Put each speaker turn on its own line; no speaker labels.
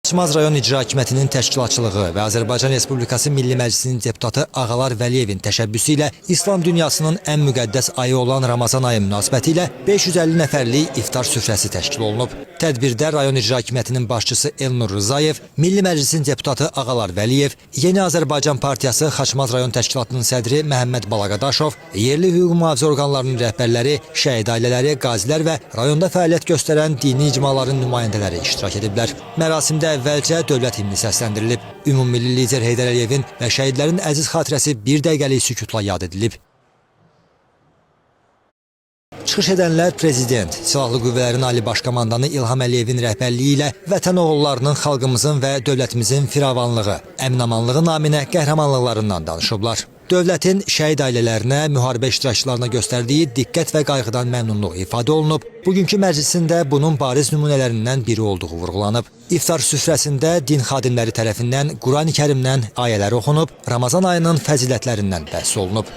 Xaçmaz rayon İcra Hakimiyyətinin təşkilatçılığı və Azərbaycan Respublikası Milli Məclisinin deputatı Ağalar Vəliyevin təşəbbüsü ilə İslam dünyasının ən müqəddəs ayı olan Ramazan ayı münasibətilə 550 nəfərlik iftar süfrəsi təşkil olunub. Tədbirdə rayon İcra Hakimiyyətinin başçısı Elnur Rzayev, Milli Məclisin deputatı Ağalar Vəliyev, Yeni Azərbaycan Partiyası Xaçmaz rayon təşkilatının sədri Məhəmməd Balaqadaşov, yerli hüquq mühafizə orqanlarının rəhbərləri, şəhid ailələri, qazilər və rayonda fəaliyyət göstərən dini icmaların nümayəndələri iştirak ediblər. Mərasimdə əvvəlcə dövlət himni səsləndirilib. Ümummilli lider Heydər Əliyevin və şəhidlərin əziz xatirəsi bir dəqiqəlik sükutla yad edilib. Çıxış edənlər prezident, Silahlı Qüvvələrin Ali Baş Komandanı İlham Əliyevin rəhbərliyi ilə vətən oğullarının xalqımızın və dövlətimizin firavanlığı, əminamanlığı naminə qəhrəmanlıqlarından danışıblar. Dövlətin şəhid ailələrinə, müharibə iştirakçılarına göstərdiyi diqqət və qayğıdan məmnunluq ifadə olunub. Bugünkü məclisin də bunun bariz nümunələrindən biri olduğu vurğulanıb. İftar süfrəsində din xadimləri tərəfindən Qurani-Kərimdən ayələr oxunub, Ramazan ayının fəzilətlərindən bəhs olunub.